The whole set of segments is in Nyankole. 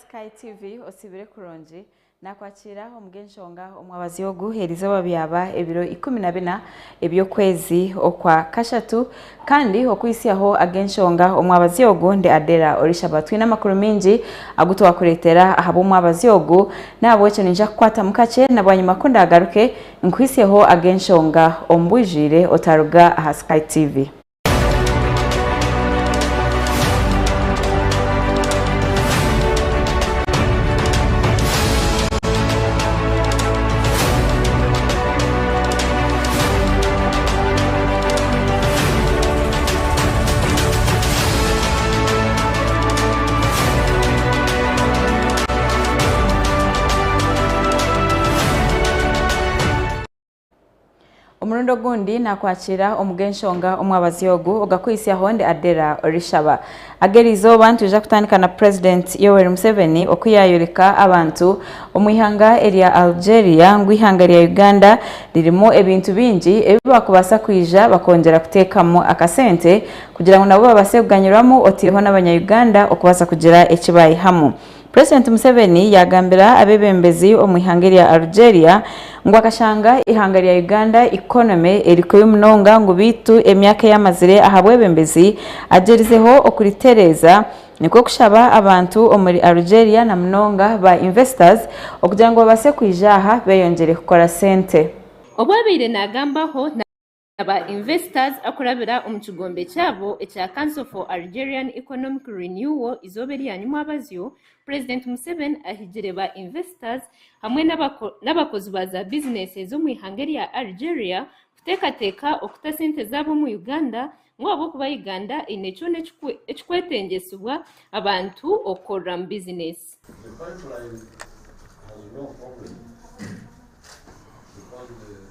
Sky TV osiibire kurungi Naakwakiira omu g'enshonga omwabazi ogu erizooba byaba ebiro 14 eby'okwezi okwa kashatu kandi okuhitsyaho ag'enshonga omwabazi ogu ndi Adela Orishaba. Twine amakuru maingi agu twakureetera ahabw'omwabazi ogu n'ahabw'ekyo ninyija kukwatamu kakye na bwanyima ku ndaagaruke nkuhitsyeho ag'enshonga omu bwijwire otaruga aha Sky TV. Omurundi ogundi nakwakira omu g'enshonga omwabazi ogu ogakuhitsyaho ndi Adera Orishaba. Ag'eriizooba nitwija kutandika na Purezidenti Yoweri Museveni oku yaayoreka abantu omu ihanga erya Algeria ngu eihanga rya Uganda ririmu ebintu bingi ebi baakubaasa kwija bakongyera kuteekamu akasente kugira ngu nabo babaase kuganyirwamu otaireho n'abanya Uganda okubaasa kugira eki baayihamu. Purezidenti Museveni yaagambira abeebembezi omu ihanga erya Algeria ngu akashanga eihanga rya Uganda economy eri kubi munonga ngu beitu emyaka ei amazire aha bwebembezi agyerizeho okuritereeza nikwo kushaba abantu omuri Algeria na munonga ba investors okugira ngu babaase kwija aha beyongyere kukora sente. Obu abaire naagambaho na ba investors akurabira omu kigombe kyabo ekya Council for Algerian Economic Renewal izooba eryanyima abazyo, Purezidenti Museveni ahigire ba investors hamwe n'abakozi ba za bizinesi ez'omu ihanga erya Algeria kuteekateeka okuta sente zaabo omu Uganda ngu ahabw'okuba Uganda eine kyona ekikwetengyesibwa abantu okukoreramu bizinesi. The pipeline has no problem because the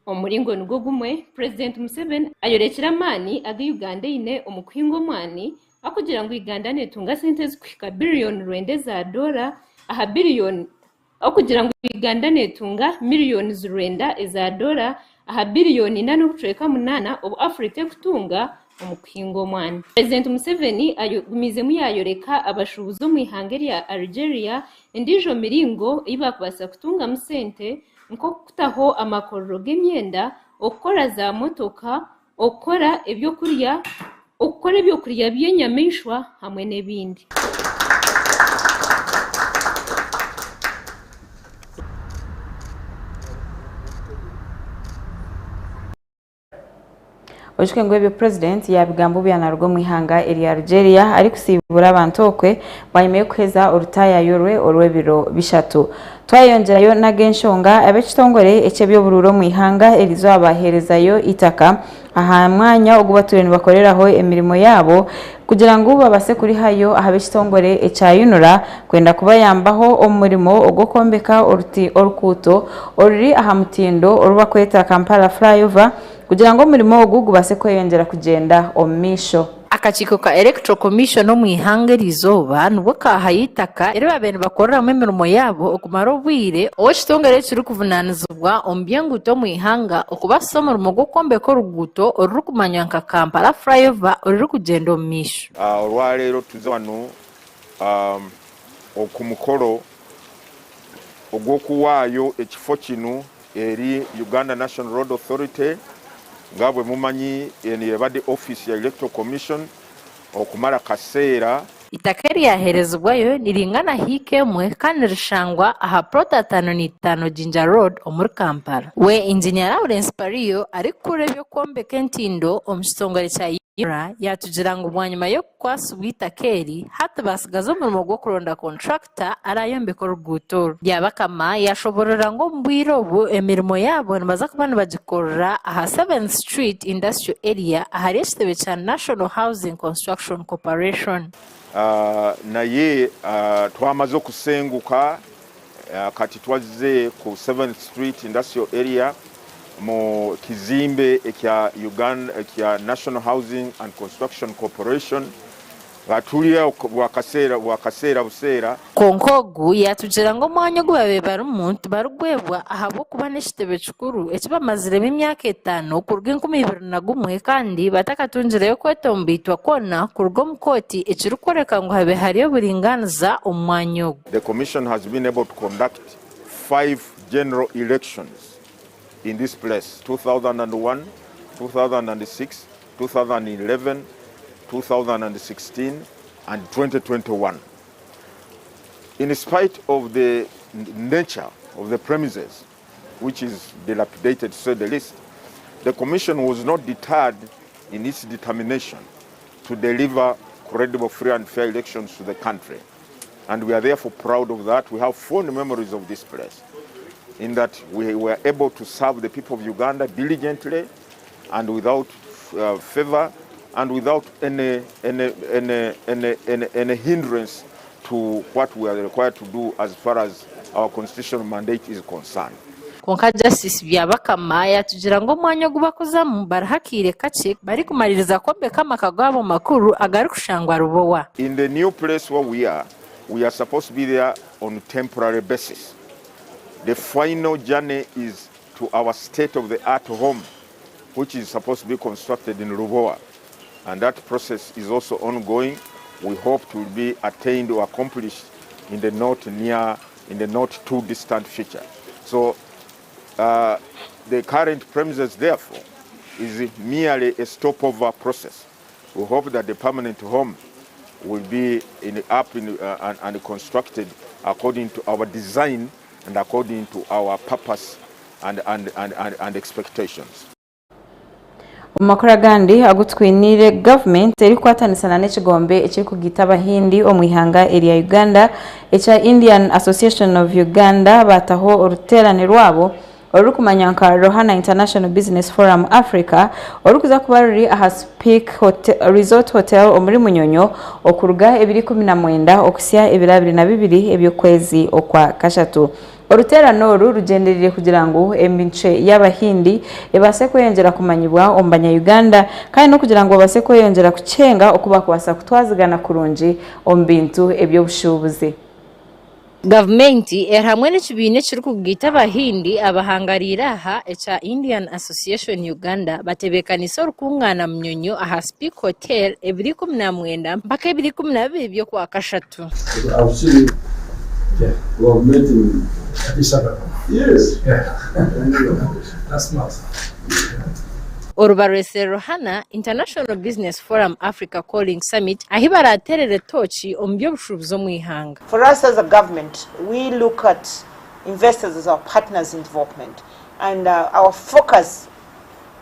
Omu muringo nigwo gumwe, Purezidenti Museveni ayorekire amaani agu Uganda eine omu kuhinga omwani arikugira ngu Uganda netunga sente ezirikuhika biriyoni rwenda eza doora aha biriyoni Okugira ngu Uganda netunga miriyoni rwenda eza doora aha biriyoni ina n'obucweka munaana obu Africa ekutunga omu kuhinga omwani. Purezidenti Museveni agumiizemu yayoreka abashuubuzi omu ihanga erya Algeria endiijo miringo ei bakubaasa kutungamu sente nk'okutaho amakorero g'emyenda, okukora za motoka, okukora ebyokurya, okukora ebyokurya by'enyamaishwa hamwe n'ebindi. Oijuke ngu ebyo Purezidenti yaabigamba obu yaanaruga omu ihanga erya Algeria arikusiibura abantu okwe bwanyima y'okuheza orutaayaayo rwe orw'ebiro bishatu. Twayeyongyerayo n'ag'enshonga, ab'ekitongore eky'eby'oburuura omu ihanga erizooba baaheerezayo eitaka aha mwanya ogu batwire nibakoreraho emirimo yaabo kugira ngu babaase kurihayo aha b'ekitongore ekya UNRA kwenda kubayambaho omu murimo ogw'okwombeka orukuuto oruri aha mutindo oru barikweta Kampala Flyover kugira ngu omurimo ogu gubaase kweyongyera kugyenda omu maisho. Akakiiko ka Electoral Commission omu ihanga eriizooba nibwo kaahayo eitaka eri baabaire nibakoreramu emirimo yaabo okumara obwire ow'ekitongore ekirikuvunaanizibwa omu by'enguuto omu ihanga okubaasisa omurimo gw'okwombeka oruguuto orurikumanywa nka Kampala Flyover orurikugyenda omu maisho. Olwaleero tuze wano ku mukoro ogw'okuwaayo ekifo kinu eri Uganda National Road Authority nga bwe mumanyi eno yebadde office ya Electoral Commission okumara akaseera. Eitaka eryaheerezibwayo niringana hiika emwe kandi nirishangwa aha plot 55 Jinja Road omuri Kampala. We Engineer Lawrence Pario arikukurira eby'okwombeka entindo omu kitongore kya URA yaatugira ngu bwanyima y'okukwatsibwa eitaka eri, hati baatsigaza omurimo gw'okuronda kontrakita araayombeke oruguuto oru. Byabakama yaashoboorora ngu omu bwire obu emirimo yaabo nibaza kuba nibagikorera aha Seventh Street Industrial Area ahari ekitebe kya National Housing Construction Corporation. Naye twamaze okusenguka kati twazze ku Seventh Street Industrial Area mu kizimbe ekya Uganda ekya National Housing and Construction Corporation. Nga turi aho bwakaseera bwakaseera buseera. Kwonka ogu yaatugira ngu omwanya ogu baabaire barimu tibarigwebwa ahabw'okuba n'ekitebe kikuru eki bamaziremu emyaka etaano kuruga 2001 kandi batakatungireyo kwetomboitwa kwona kuruga omu kooti ekirikworeka ngu habaire hariyo oburingaaniza omu mwanya ogu. The commission has been able to conduct five general elections in this place, 2001, 2006, 2011, 2016 and 2021. In spite of the nature of the premises, which is dilapidated to say the least, the Commission was not deterred in its determination to deliver credible, free and fair elections to the country. And we are therefore proud of that. We have fond memories of this place, in that we were able to serve the people of Uganda diligently and without favor and without any, any, any, any, any, any hindrance to what we are required to do as far as our constitutional mandate is concerned. Kwonka Justice Byabakama yatugira ngu omwanya ogu bakuzamu bariho akaire kakye barikumaririza kwombeka amaka gaabo makuru agarikushangwa Rubowa. In the new place where we are, we are supposed to be there on temporary basis. The final journey is to our state-of-the-art home, which is supposed to be constructed in Lubowa. And that process is also ongoing. We hope to be attained or accomplished in the not near, in the not too distant future. So the current premises, therefore, is merely a stopover process. We hope that the permanent home will be in, up in, and constructed according to our design and according to our purpose and expectations. Omu makuru agandi agu twiniire, gavumenti erikukwatanisana n'ekigombe ekirikugiita Abahindi omu ihanga erya Uganda ekya Indian Association of Uganda baataho oruteerane rwabo orurikumanywa nka Rohana International Business Forum Africa orurikuza kuba ruri aha Speke Resort Hotel omuri Munyonyo okuruga ebiro 19 okuhitsya ebiro 22 eby'okwezi okwa kashatu. Oruteerane oru rugyendereire kugira ngu emicwe y'Abahindi ebaase kweyongyera kumanyibwa omu banya-Uganda kandi n'okugira ngu babaase kweyongyera kukyenga oku bakubaasa kutwazigana kurungi omu bintu eby'obushuubuzi. Gavumenti eri hamwe n'ekibiina ekirikugaita Abahindi abahangariire aha ekya Indian Association Uganda batebeekanise orukungaana Munyonyo aha Speke Hotel ebiro 19 mpaka ebiro 22 by'okwakashatu. I've seen it. We have met in Addis Ababa. Yes. Yeah. Last month. Oru barwetsire Rohana International Business Forum Africa Calling Summit ahi barateerere tooki omu by'obushuubuzi omu ihanga. For us as a government, we look at investors as our partners in development, and our focus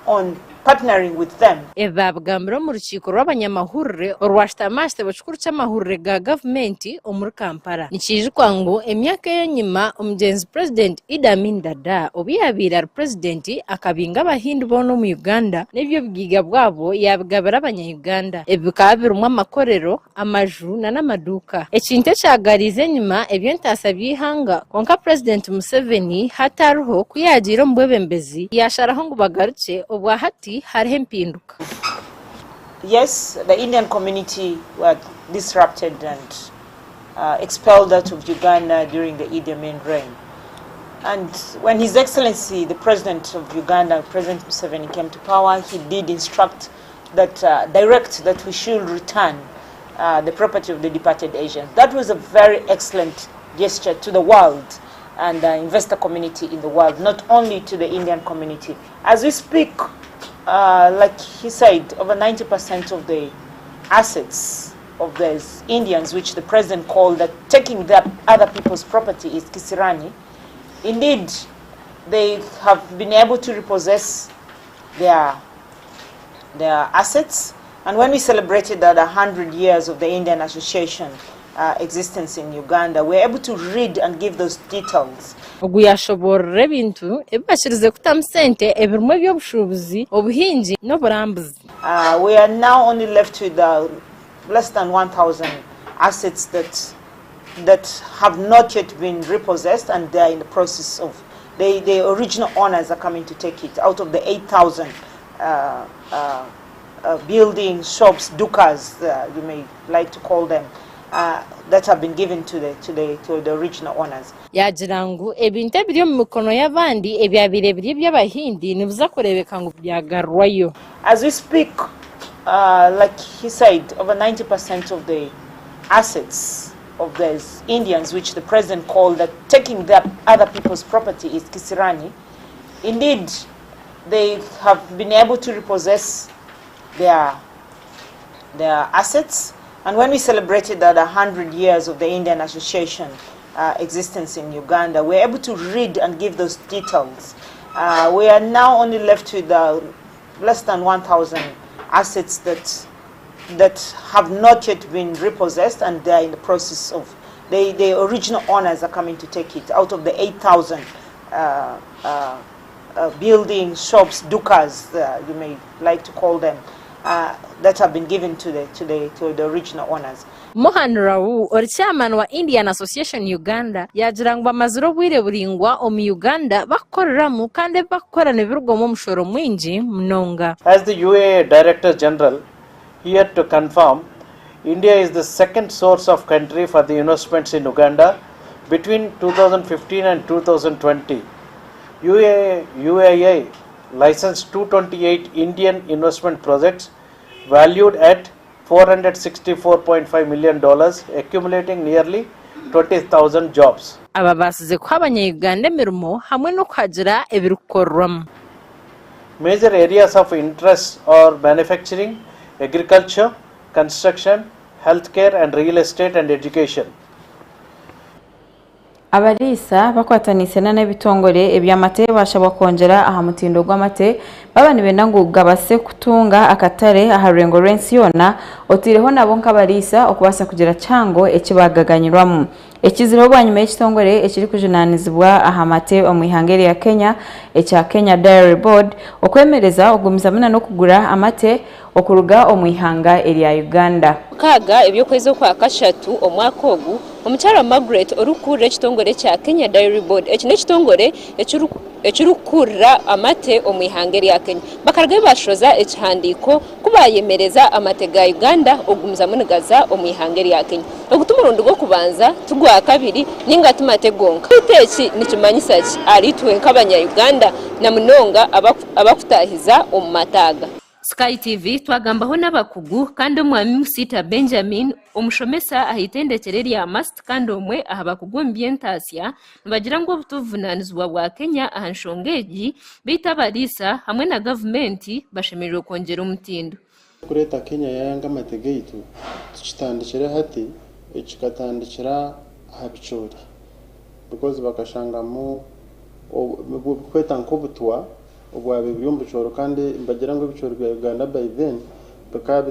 on partnering with them. Ebi baabigambire omu rukiiko rw'abanyamahurire orwashutami aha kitebe kikuru ky'amahurire ga gavumenti omuri Kampala. Nikiijukwa ngu emyaka ey'enyima omugyenzi Purezidenti Idi Amin Dada obu yaabaire ari Purezidenti akabinga Abahindi boona omu Uganda n'eby'obugaiga bwabo yaabigabira abanya-Uganda. Ebi bikaba birimu amakorero, amaju n'amaduuka. Ekintu ekyagariize enyima eby'entaasya by'eihanga kwonka Purezidenti Museveni hati ariho ku yaagiire omu bwebembezi yaasharaho ngu bagarukye obwa hati hariho empinduka. Yes, the Indian community were disrupted and expelled out of Uganda during the Idi Amin reign. And when His Excellency, the President of Uganda, President Museveni, came to power, he did instruct that, direct that we should return the property of the departed Asians. That was a very excellent gesture to the world and the investor community in the world, not only to the Indian community. As we speak, like he said, over 90% of the assets of these Indians, which the president called that taking the other people's property is Kisirani, indeed, they have been able to repossess their assets. And when we celebrated that 100 years of the Indian Association existence in Uganda, we were able to read and give those details. Ogu yashoboorora ebintu ebi bakirize kutamu sente ebirimu eby'obushuubuzi, obuhingi n'oburambuzi. We are now only left with less than 1,000 assets that have not yet been repossessed, and they are in the process of, the original owners are coming to take it out of the 8,000. buildings, shops, dukas, you may like to call them, that have been given to the, to the, to the original owners. Yaagira ngu ebintu ebiri omu mikono y'abandi ebyabaire biri eby'Abahindi nibiza kureebeka ngu byagarurwayo. As we speak, like he said, over 90% of the assets of these Indians, which the president called that taking their other people's property is Kisirani, indeed, they have been able to repossess their, their assets. And when we celebrated that 100 years of the Indian Association existence in Uganda, we were able to read and give those details. We are now only left with less than 1,000 assets that, that have not yet been repossessed, and they are in the process of, the original owners are coming to take it out of the 8,000 buildings, shops, dukas, you may like to call them, that have been given to the, to the, to the original owners. Mohan Rao ori chairman wa Indian Association Uganda yaagira ngu bamazire obwire buraingwa omu Uganda bakukoreramu kandi ebi bakukora nibirugwamu omushoro mwingi munonga. As the UAA Director General here to confirm, India is the second source of country for the investments in Uganda between 2015 and 2020. UAA licensed 228 Indian investment projects valued at $464.5 million, accumulating nearly 20,000 jobs. Aba baasize kuha abanya-Uganda emirimo hamwe n'okuhagira ebirikukorwamu. Major areas of interest are manufacturing, agriculture, construction, healthcare and real estate and education. Abariisa bakwataniise n'ebitongore eby'amate bashabwa kwongyera aha mutindo gw'amate baba nibenda ngu gabase kutunga akatare aha rurengo rw'ensi yoona, otaireho nabo nk'abariisa okubaasa kugira kihango eki bagaganyirwamu. Ekizireho bwanyima y'ekitongore ekirikujunaanizibwa aha mate omu ihanga erya Kenya ekya Kenya Dairy Board okwemereza okugumizamu n'okugura amate okuruga omu ihanga erya Uganda. 6 eby'okwezi okwa kashatu omwaka ogu, omukyara Margaret orikukurira ekitongore kya Kenya Dairy Board, eki n'ekitongore ekirikukurira amate omu ihanga erya Kenya, bakarugayo bashoza ekihandiiko ku bayemereza amate ga Uganda okugumizamu nigaza omu ihanga erya Kenya. Ogu ti murundi gw'okubanza, ti gwa kabiri ninga ti mate gonka. Beitu eki nikimanyisa ki ahari itwe nk'abanya-Uganda na munonga abakutahiza omu mate aga? Sky TV twagambaho n'abakugu kandi omwami Musita Benjamin, omushomesa aha itendekero erya MUST kandi omwe aha bakugu omu by'entaasya, nibagira ngu obutubuvunaanizibwa bwa Kenya aha nshonga egi, beitu abariisa hamwe na gavumenti bashemereire kwongyera omutindo. Kureeta Kenya yayanga amate gaitu tukitandikire hati, kikatandikira aha bicoori because bakashangamu kweta nk'obutwa obwabaire buri omu bicoori, kandi nibagira ngu ebicoori bya Uganda by then bikaba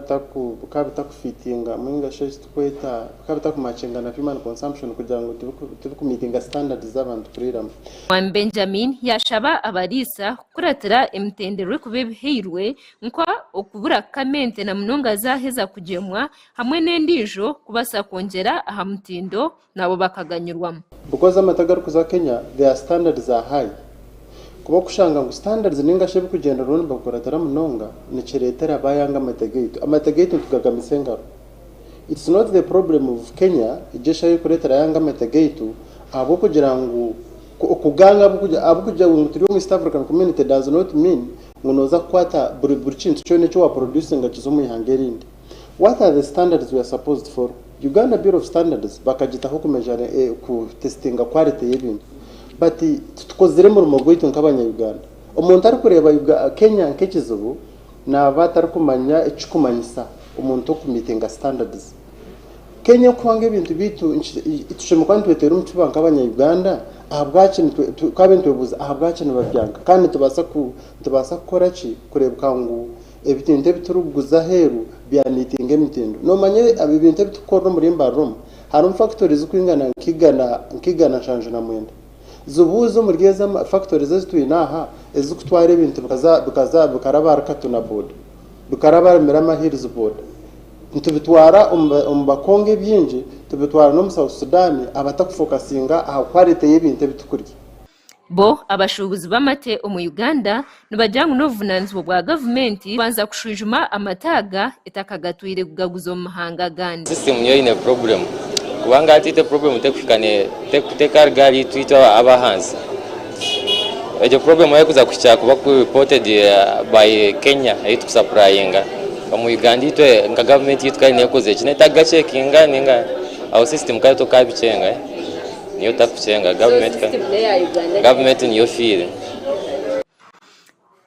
bitakufitinga ninga shi ekiturikweta bikaba bitakumatchinga na human consumption, kugira ngu tibikumeetinga standards z'abantu kuriiramu. Mwami Benjamin yashaba abariisa kukuratira emitendera erikuba ebihairwe, nka okubura kukama ente na munonga zaaheza kugyemwa, hamwe n'endiijo kubaasa kwongyera aha mutindo nabo bakaganyirwamu. Because amate agarikuza Kenya, their standards are high. Kuba okushanga ngu standards ninga shi ebirikugyenderwaho nibakuratira munonga, nikireetera bayanga amate gaitu. Amate gaitu nitugagamisa engaro. It's not the problem of Kenya egyo eshaaha erikureetera yanga amate gaitu, ahabw'okugira ngu okuganga ahabw'okugira ngu turi omu East African Community does not mean ngu nooza kukwata buri kintu kyona eki waproducinga kiza omu ihanga erindi. What are the standards we are supposed to follow? Uganda Bureau of Standards bakagitaho kumejara, kutestinga quality y'ebintu, but titukozire omurimo gwaitu nk'abanya-Uganda. Omuntu arikureeba Kenya nk'ekizibu naaba atarikumanya ekikumanyisa omuntu okumeetinga standards. Kenya okuhanga ebintu byaitu, tushemereire kuba nitweteera omu kifuba nk'abanya-Uganda, ahabwaki twabaire nitwebuuza ahabwaki nibabyanga, kandi nitubaasa kukora ki kureebeka ngu ebintu ebi turikuguza aheeru byameetinga emitindo? Noomanya ebintu ebi turikukorera omuri Mbarara omu, harimu factories zirikwingana nka 179. Zibuuze omuri ezo factories ezi twine aha ezirikutwara ebintu bikaza bikaraba ahari Katuna border, bikaraba ahari Mirama Hills border. Nitubitwara omu Bakongo ebingi, tubitwara n'omu South Sudan abatakufokasinga aha quality y'ebintu ebi turikurya. Bo abashuubuzi b'amate omu Uganda nibagira ngu n'obuvunaanizibwa bwa gavumenti kubanza kushwijuma amate aga etakagatwire kugaguza omu mahanga agandi. System niyo eine problem kubanga hati itwe problem tekuhika tekaruga ahari itwe itwe abahansi egyo problem eyikuza kuhikya kuba reported by Kenya eyi tukusapurayinga omu Uganda itwe nka government yitu kare nekoze ki netagacekinga ninga aho system kare tokabikyenga. Niyo otarikukyenga gavumenti niyo efiire.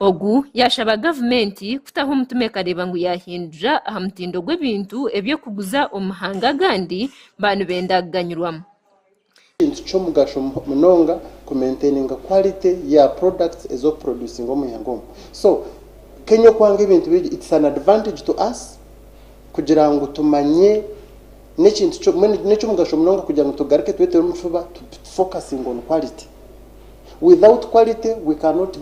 Ogu yaashaba gavumenti kutaho omutima ekareeba ngu yaahindura aha mutindo gw'ebintu eby'okuguza omu mahanga agandi baaba nibenda kuganyirwamu. Ekintu ky'omugasho munonga ku maintaininga quality ya products ezi okuproducinga omu ihanga omu. So Kenya okwanga ebintu bingi it's an advantage to us kugira ngu tumanye N'ekintu mbwenu n'eky'omugasho munonga kugira ngu tugaruke twetere omufuba tu focusinge on quality. Without quality we cannot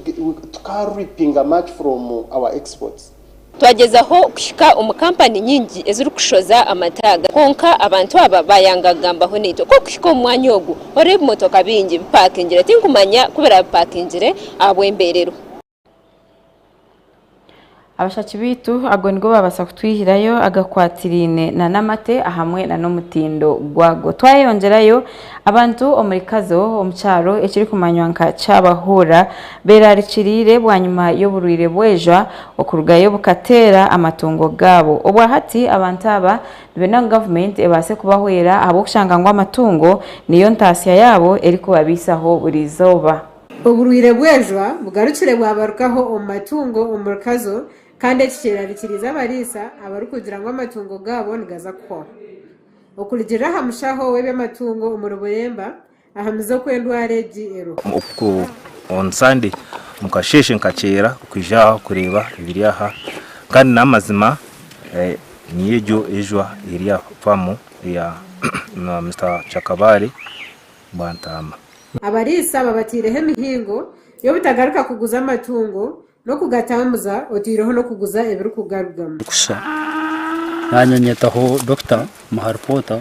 tuka reapinga much from our exports. Twagyezaho kuhika omu kampani nyingi ezirikushoza amate aga kwonka abantu aba bayanga kugambaho naitwe. Ku orikuhika omu mwanya ogu oreeba ebimotoka bingi bipakingire tinkumanya ku birabipakingire ahabw'embeera eriho. Abashaki baitu ago nigo babaasa kutwihirayo agakwatiraine n'amate ahamwe n'omutindo gwago. Twayeyongyerayo, abantu omuri Kazo omu kyaro ekirikumanywa nka Kyabahura beerarikiriire bwanyima y'oburwaire bw'ejwa okurugayo bukateera amatungo gaabo. Obwahati abantu aba nibenda ngu gavumenti ebaase kubahwera ahabw'okushanga ngu amatungo niyo ntaasya yaabo erikubabaisaho buri izooba. Oburwaire bw'ejwa bugarukire bwabarukaho omu matungo omuri Kazo kandi eki kyerarikiriize abariisa abarikugira ngu amatungo gaabo nigaza kuhwaho. Okurugirira aha mushaho w'eby'amatungo omuri Buremba ahamize oku endwara egi eriho. On Sunday mukasheeshe nkakyera kwija aha kureeba ebiri aha kandi n'amazima niyo egyo ejwa eri aha faamu eya Mister Kyakabaare Bwantaama. Abariisa babataireho emihingo y'obutagaruka kuguza amatungo n'okugatambuza otaireho n'okuguza ebirikugarugamu. Kusha nanye nyetaho dokita muha ripoota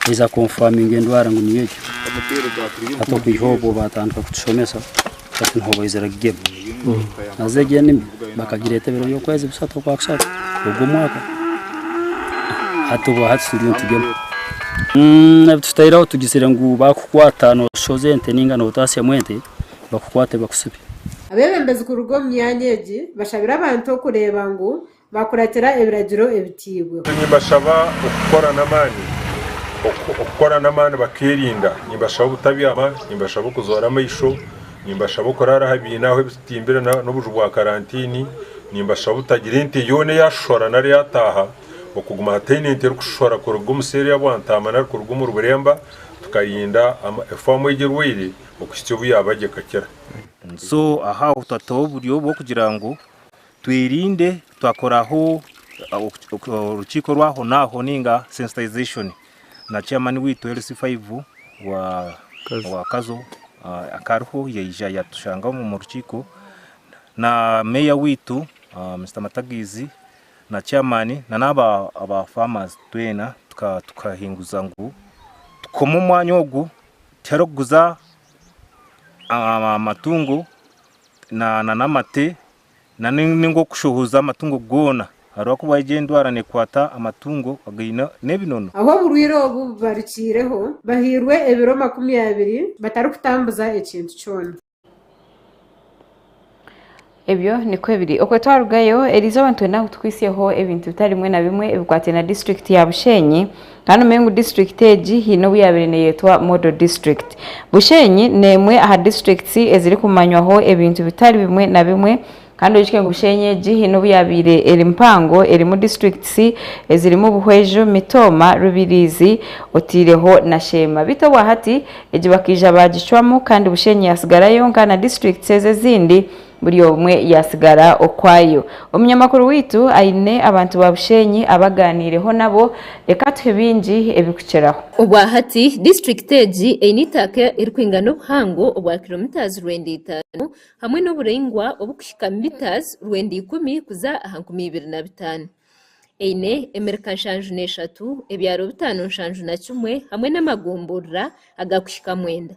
yaija konfaminga endwara ngu niyo egyo hati okwiha obwo batandika kutushomesa hati niho baizira kugema haza egyo enimi bakagireeta ebiro by'okwezi bishatu okwakushatu ogw'omwaka hati obwahati turiyo nitugema. Ebi tutaireho tugizire ngu bakukwata noshoza ente ninga notasyamu ente bakukwate bakusibe. Abeebembezi kuruga omu myanya egi bashabire abantu okureeba ngu bakuratira ebiragiro ebiteibweho. Nimbashaba okukora n'amaani, okukora n'amaani bakeerinda. Nimbashaba obutabyama, nimbashaba okuzoora amaisho, nimbashaba okuraara aha biina ahu ebitimbire n'obuju bwa karantiini, nimbashaba obutagira ente yoona eyashohora nari eyataaha. Okuguma hataine ente erikushohora kuruga omu seeri ya Bwantaama nari kuruga omuri Buremba tukarinda efaamu egyo erwaire okuhitsya obu yaaba gye ekakira. So aha aho twataho oburyo bw'okugira ngu twerinde twakoraho orukiiko rw'aho n'aho ninga sensitization na chairman waitu LC5 wa wa Kazo akariho yaija yatushanga omu rukiiko na meeya waitu Mister Matagizi na chairman na n'aba aba farmers twena tukahinguza ngu tukome omwanya ogu tihariho kuguza amatungo na n'amate na ninga okushohoza amatungo goona ahabw'okuba egyo endwara nekwata amatungo againe n'ebinono. Ahu oburwaire obu bubarukiireho bahairwe ebiro 20 batarikutambuza ekintu kyona. Ebyo nikwo biri. Okwe twarugayo, eriizooba nitwenda ngu tukwitsyeho ebintu bitari bimwe na bimwe ebikwataine na disiturikiti ya Bushenyi. Kandi omanye ngu disiturikiti egi haine obu yaabaire neeyetwa Model District. Bushenyi n'emwe aha disiturikiti ezirikumanywaho ebintu bitari bimwe na bimwe Kandi oijuke ngu Bushenyi egi haine obu yaabaire eri mpango erimu disiturikiti ezirimu Buhweju, Mitooma, Rubirizi otaireho na Sheema. Beitu obwahati egi bakaija baagicwamu kandi Bushenyi yaasigara yonka na disiturikiti ezi ezindi buri omwe yaasigara okwayo. Omunyamakuru waitu aine abantu ba Bushenyi abu agaaniireho nabo, reka atuhe bingi ebirikukiraho. Obwahati disiturikiti egi eine eitaka erikwingana obuhango obwa kilometres 95 hamwe n'oburaingwa oburikuhika mitas 110 kuza aha 2005. Eine emirika 73, ebyaro bitaano nshanju na kimwe hamwe n'amagomborora agakuhika mwenda.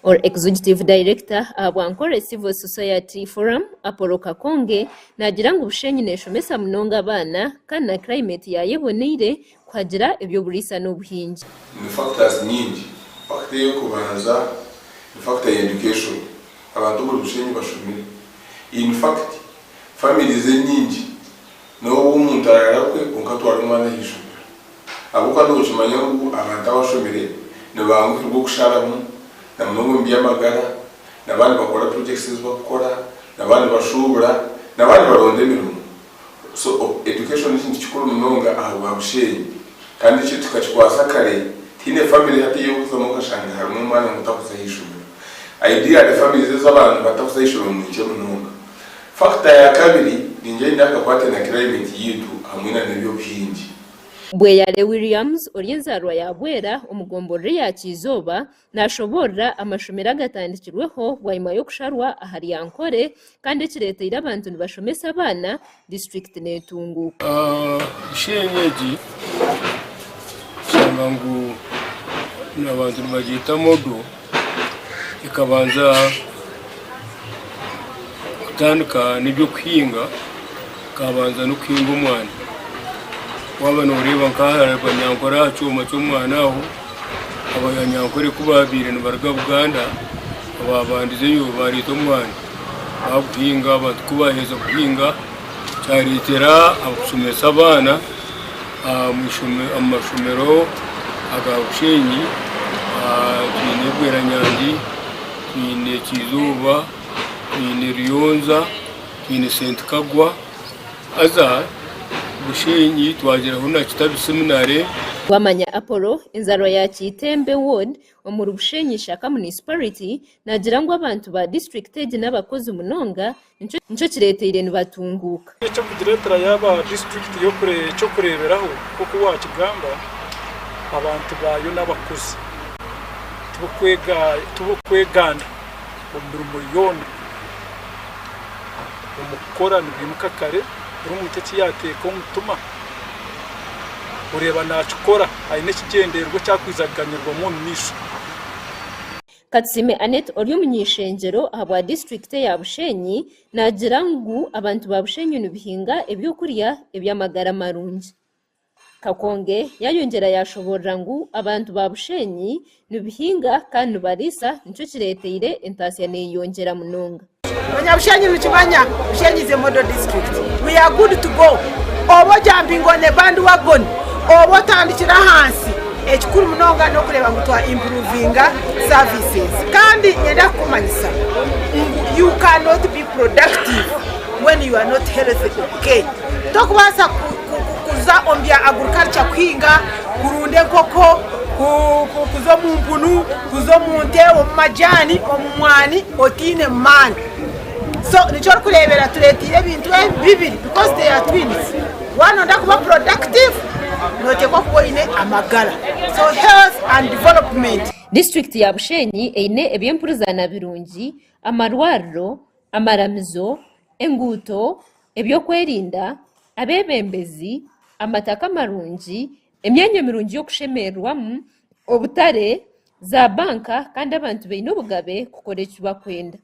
Or Executive Director ahabwa Nkore Civil Society Forum, Apollo Kakonge naagira ngu Bushenyi neeshomesa munonga abaana kandi na climate yaayo eboneire kuhagira eby'oburiisa n'obuhingi. Ni factors nyingi. Factor ey'okubanza ni factor ya education. Abantu omuri Bushenyi bashomire. In fact, families enyingi n'obu omuntu arara kwe kwonka atwara omwana aha ishomero. Ahabw'okuba nookimanya ngu abantu abashomire nibanguhirwa okusharamu na munonga omu by'amagara, n'abandi bakora projects ezi barikukora, n'abandi bashuubura, n'abandi baronda emirimo. So education n'ekintu kikuru munonga ahabwa Bushenyi kandi ekyo tukakikwasa kare tihaine family hati ei orikuzamu okashanga harimu omwana ngu takuza aha ishomero. Ideally families ez'abantu batakuza aha ishomero ni nkye munonga. Factor ya kabiri ningira eine akakwate na climate yaitu hamwe na n'eby'obuhingi. Bweyale Williams ori enzaarwa ya Bwera omu gomborora eya Kyizooba nashoboorora amashomero agatandikirweho bwanyima y'okusharwa ahari Ankole kandi ekireteire abantu nibashomesa abaana disiturikiti netunguuka. Bushenyi egi kushanga ngu abantu nibagyeta modo ekabanza kutandika n'eby'okuhinga ekabanza n'okuhinga omwani. Waaba nooreeba nk'aha Banyankore aha kyoma ky'omwani aho, Abanyankore ku baabaire nibaruga Buganda abaabandizeyo baareeta omwani baaguhinga, abantu ku baaheza kuhinga kyareetera okushomesa abaana omu mashomero aga Bushenyi, twine Bweranyangi, twine Kyizooba, twine Ruyonza, twine St Kagwa. Haza Bushenyi twagiraho na Kitabi Seminary. Wamanya Apollo, enzarwa ya Kiitembe Ward omuri Bushenyi Ishaka Municipality naagira ngu abantu ba disiturikiti egi n'abakozi munonga nikyo kireeteire nibatunguuka. Eky'okugireetera yaaba disiturikiti y'eky'okureeberaho nk'oku waakigamba, abantu baayo n'abakozi tibarikweganda omu mirimo yoona. Omu kukora nibaimuka kare, buri muntu eki yaateeka omutima oreeba naakikora aine ekigyendererwa eki arikwija kuganyirwamu omu maisho. Katusime Annet ori omuny'eishengyero ahabwa disiturikiti eya Bushenyi naagira ngu abantu ba Bushenyi nibihinga ebyokurya eby'amagara marungi. Kakonge yayongyera yashoborora ngu abantu ba Bushenyi nibihinga kandi nibariisa nikyo kireteire entaasya neyeyongyera munonga. Abanyabushenyi nikimanya Bushenyi is a model district. We are good to go. Oba ojumping on a bandwagon oba otandikire ahansi ekikuru munonga n'okureeba ngu twa improvinga services. Kandi nyenda kukumanyisa ngu you cannot be productive when you are not healthy okay. Tokubaasa kuza omu bya agriculture kuhinga, kurunda enkoko, kuza omu mpunu, kuza omu nte, omu majaani, omu mwani otaine maani. So nikyo orikureebera tureeteire ebintu ebi bibiri because they are twins. Waaba nooyenda kuba productive, nooteekwa kuba oine amagara. So health and development. Disiturikiti ya Bushenyi eine eby'empurizana birungi, amarwariro, amaramizo, enguuto, eby'okwerinda, abeebembezi, amataka marungi, emyanya mirungi y'okushemererwamu, obutare, zaabanka kandi abantu baine obugabe kukora eki barikwenda.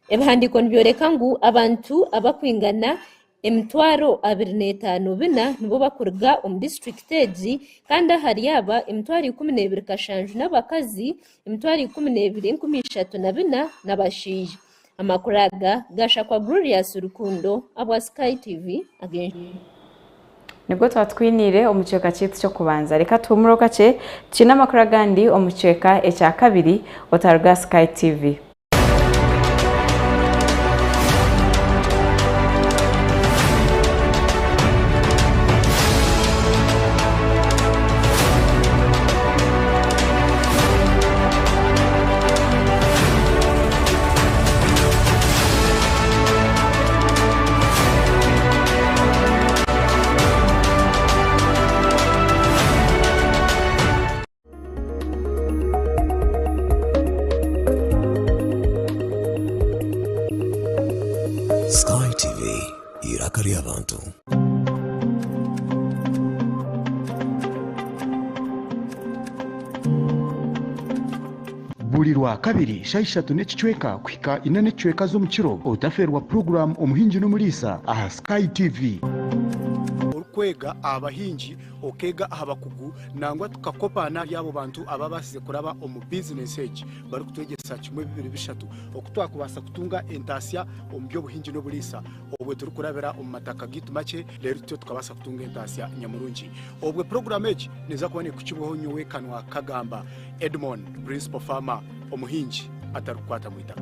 Ebihandiiko nibyoreka ngu abantu abarikwingana 254,000 nibo barikuruga omu disiturikiti egi kandi ahari aba 12,700 n'abakazi, 12,304 n'abashaija. Amakuru aga gashakwa Glorious Rukundo abwa Sky TV ag'enjawulo. Nibwo twatwiniire omu kicweka kyaitu ky'okubanza. Reka tuhumureho kakye tukiine amakuru agandi omu kicweka ekya kabiri otaruga aha Sky TV. Sky TV, eiraka ry'abantu. Buri Rwakabiri shaaha ishatu n'ekicweka kuhika ina n'ekicweka z'omukiro otafeerwa puroguraamu Omuhingi n'Omuriisa aha Sky TV. Orikwega aha bahingi, okeega aha bakugu nangwa tukakopa n'ahari abo bantu ababaasize kuraba omu bizinesi egi barikutwegyesa kimwe bibiri bishatu oku twakubaasa kutunga entaasya omu by'obuhingi n'oburiisa obwe turikurabira omu mataka gaitu makye reero tutyo tukabaasa kutunga entaasya nyamurungi. Obwe puroguraamu egi neeza kuba neekukibwaho nyowe Kanwa Kagamba Edmond, Principal Farmer, omuhingi atarikukwata mu itaka.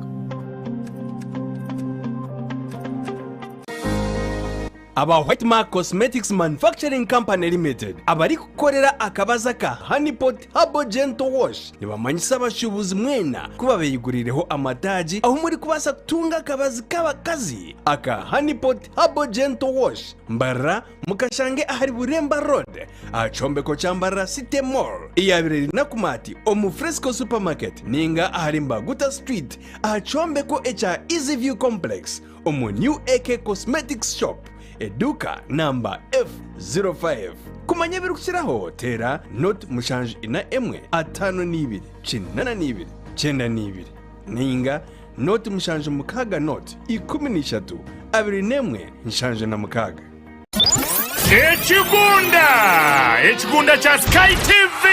Aba White Mark Cosmetics Manufacturing Company Limited abarikukorera akabazi aka Honey Pot Herbal Gentle Wash nibamanyisa abashuubuzi mwena ku babeyiguriireho amataagi ahu murikubaasa kutunga akabazi k'abakazi aka Honey Pot Herbal Gentle Wash Mbarara mukashange ahari Buremba Road aha kyombeko kya Mbarara City Mall eyabaire eri Nakumatt omu Fresco Supermarket ninga ahari Mbaguta Street aha kyombeko ekya Easy View Complex omu New AK Cosmetics Shop, eduuka namba F05. Kumanya ebirikukiraho teera nought 74 52 82 92 nainga nought 76 nought 13 21 76. Ekigunda! Ekigunda kya Sky TV!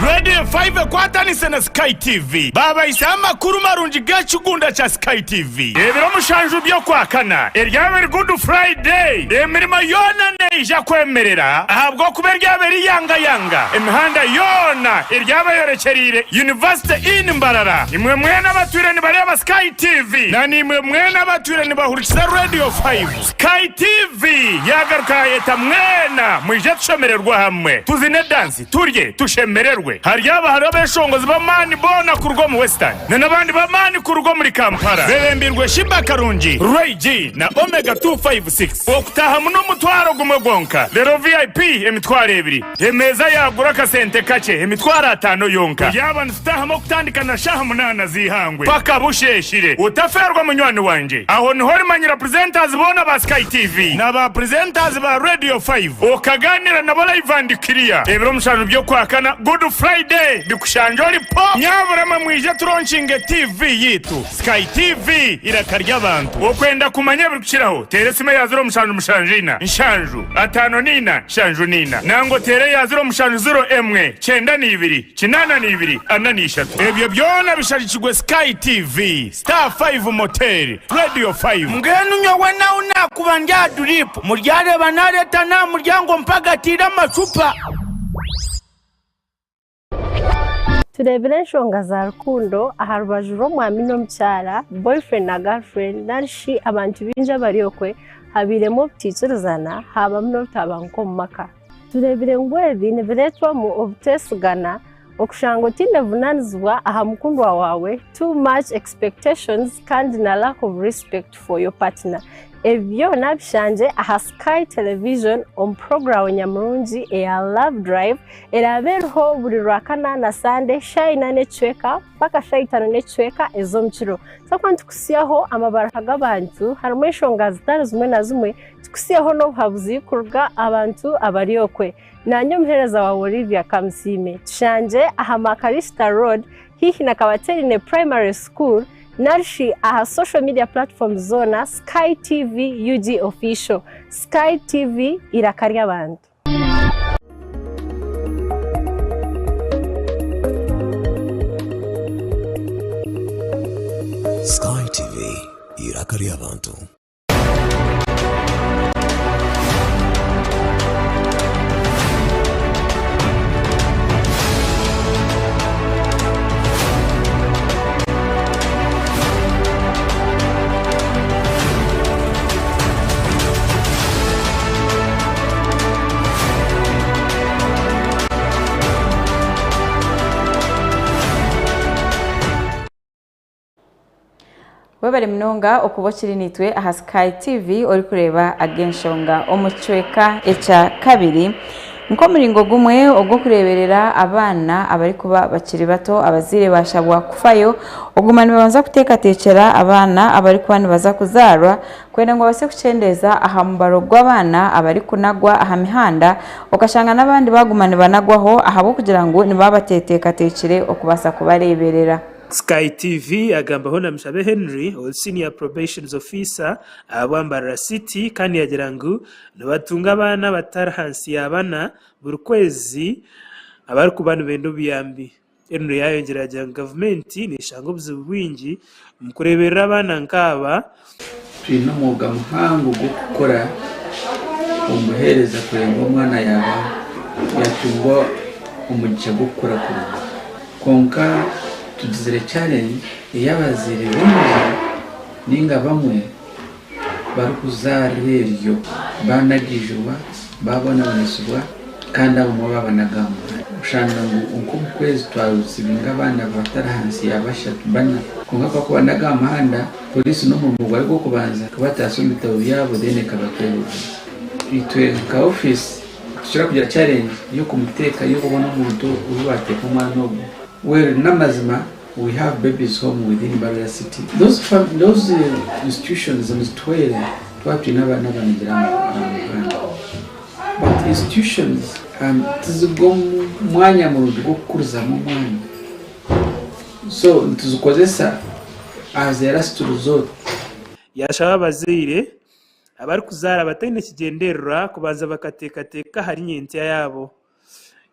Radio 5 ekwatanise na Sky TV baabahisaho amakuru marungi g'ekigunda kya Sky TV. Ebiro mushanju by'Okwakana eryaba eri Good Friday, emirimo yoona neija kwemerera ahabw'okuba eryaba eri yangayanga. Emihanda yoona eryaba eyorekyereire University Inn Mbarara. Imwe mwena abatwire nibareeba Sky TV na naimwe mwena abatwire nibahurikiza Radio 5, Sky TV yaagaruka yaayeta mwena mwije tushemererwe hamwe, tuzine dansi, turye, tushemererwe. Haryaba hariho abeeshongozi b'amaani boona kuruga omu Western na n'abandi b'amaani kuruga omuri Kampala beebembirwe Sheebah Karungi, Ray G na Omega 256. Okutaahamu n'omutwaro gumwe gwonka, reero VIP emitwaro ebiri. Emeeza yaagura akasente kakye emitwaro ataano yonka. Turyaba nitutaahamu okutandika na shaaha munaana z'eihangwe paka busheeshire. Otafeerwa munywani wangye. Aho niho orimanyira presenters boona ba Sky TV na ba presenters ba Radio 5 okagaaniira nabo live and clear. Ebiro mushanju by'Okwakana, Good Friday, bikushangye ori po! Nyabura mwe mwije turonkinge TV yaitu. Sky TV, eiraka ry'abantu. Okwenda kumanya ebirikukiraho, teera esimu eya 0774 7 54 74 nangwa oteere eya 0701 92 82 43. Ebyo byona bishagikirwe Sky TV, Star 5 Motel, Radio 5. Mbwenu nyowe nawe naakuba ndi aha duriipu, muryareeba naareeta n'aha muryango mpagatiire amacupa. Tureebire enshonga za rukundo aha rubaju rw'omwami n'omukyara, boyfriend na girlfriend, nari shi abantu baingi abari okwe habairemu obutaikirizana haabamu n'obutabanguko omu maka. Tureebire ngu ebi nibireetwamu obuteesigana, okushanga otaine buvunaanizibwa aha mukundwa waawe, too much expectations kandi na lack of respect for your partner. Ebi byona bishangye aha Sky Television omu puroguraamu nyamurungi eya Love Drive eraabe eriho buri Rwakana na Sande shaaha ina n'ekicweka mpaka shaaha itaano n'ekicweka ez'omukiro. Twakuba nitukutsyaho amabaruha g'abantu harimu enshonga zitari zimwe na zimwe, tukutsyeho n'obuhabuzi kuruga aha bantu abari okwe. Naanye omuheereza waawe Olivia Kamusiime. Tushangye aha Makalista Road haihi na Kabaterine Primary School narishi aha social media platforms zoona Sky TV UG Official. Sky TV eiraka ry'abantu. Sky TV, eiraka ry'abantu. Webare munonga okuba okiri naitwe aha Sky TV orikureeba ag'enshonga omu kicweka ekya kabiri. Nk'omuringo gumwe ogw'okureeberera abaana abarikuba bakiri bato, abazaire baashabwa kufayo okuguma nibabanza kuteekateekyera abaana abarikuba nibaza kuzaarwa kwenda ngu babaase kukyendeeza aha mubaro gw'abaana abarikunagwa aha mihanda okashanga n'abandi baaguma nibanagwaho ahabw'okugira ngu nibaba bateeteekateekire okubaasa kubareeberera. Sky TV yagambaho na Mushabe Henry ori Senior Probations Officer ahabwa Mbarara City kandi yagira ngu nibatunga abaana abatari ahansi ya bana buri kwezi abarikuba nibenda obuyambi. Henry yayongyera yagira ngu gavumenti neshanga obuzibu bwingi omu kureeberera abaana nkaaba. Twine omwoga muhango gw'okukora omu buheereza kureeba ngu omwana yaaba yaatunga omugisha gw'okukura kurungi. Kwonka tugizire challenge ey'abazaire baingi nainga bamwe barikuzaarira eryo baanagaijurwa, baabonabonesibwa kandi abamwe baabanaga aha muhanda. Oshanga ngu nk'omu kwezi twarusiibinga abaana batari ahansi ya bashatu, bana. Kwonka ku barikubanaga aha muhanda, poriisi n'omurimo gwayo gw'okubanza kubataasa omu bitabo byabo then ekabatwerereza. Itwe nka ofiisi nitukira kugira challenge y'okumuteeka y'okubona omuntu ou baateeka omwana ogwo. Well n'amazima We have babies home within Mbarara city. Those, those institutions nizituhwera twaba twine abaana abanagire aha muhanda. But institutions um, tizigwa mwanya murungi gw'okukurizamu omwana. So nituzikozesa as a last resort. Yaashaba abazaire abarikuzaara bataine kigyendererwa kubanza bakateekateeka ahari nyentsya yaabo.